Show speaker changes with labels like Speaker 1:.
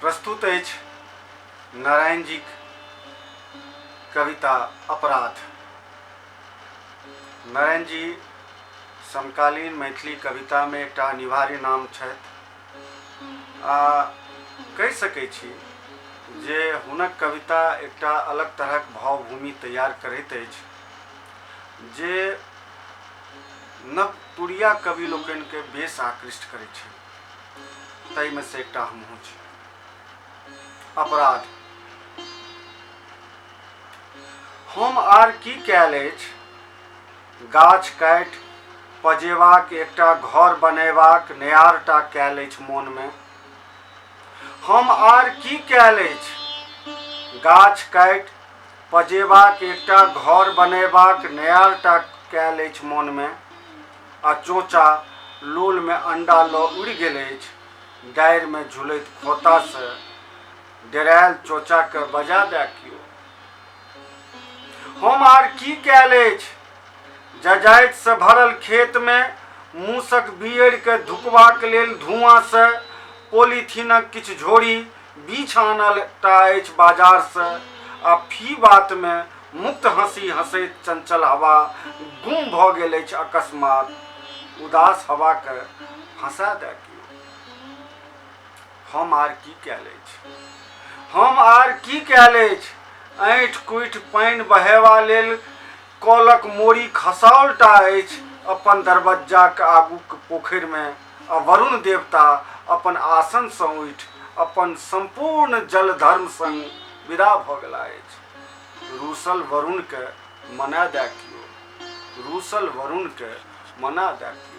Speaker 1: प्रस्तुत अछि नारायण जीक कविता अपराध। नारायण जी समकालीन मैथिली कवितामे एकटा अनिवार्य नाम छथि आ कहि सकै छी जे हुनक कविता एकटा अलग तरहक भावभूमि तैयार करैत अछि जे नवतुरिया कवि लोकनिके बेस आकृष्ट करै छै। ताहिमे से एकटा हमहूँ छी। अपराध। हम आर की कयल अछि? गाछ काटि पजेबाक एकटा घर बनयबाक नेयार टा कयल अछि मोनमे। हम आर की कयल अछि? गाछ काटि पजेबाक एकटा घर बनयबाक नेयार टा कयल अछि मोनमे। आ चोंचा लोलमे अंडा लऽ उड़ि गेल अछि। डारिमे झुलैत खोतासँ डेरायल चोंचाकेँ बजा दए कियो। हम आर की कयल अछि? जजातिसँ भरल खेतमे मूसक बीअरिकेँ धुकबाक लेल धुआँसँ पोलिथीनक किछु झोरी बीछ आनल टा अछि बाजारसँ आ फी बातमे मुक्त हँसी हँसैत चंचल हवा गुम भऽ गेल अछि अकस्मात। उदास हवाकेँ हँसा दए कियो। हम आर की कयल अछि? हम आर की कयल अछि? ऐँठ कुठि पानि बहेबा लेल कलक मोड़ी खसाओल टा अछि अपन दरबज्जाक आगूक पोखरिमे आ वरुण देवता अपन आसनसँ उठि अपन सम्पूर्ण जलधर्म संग विदा भऽ गेला अछि। रूसल वरुणकेँ मना दए कियो। रूसल वरुणकेँ मना दए कियो।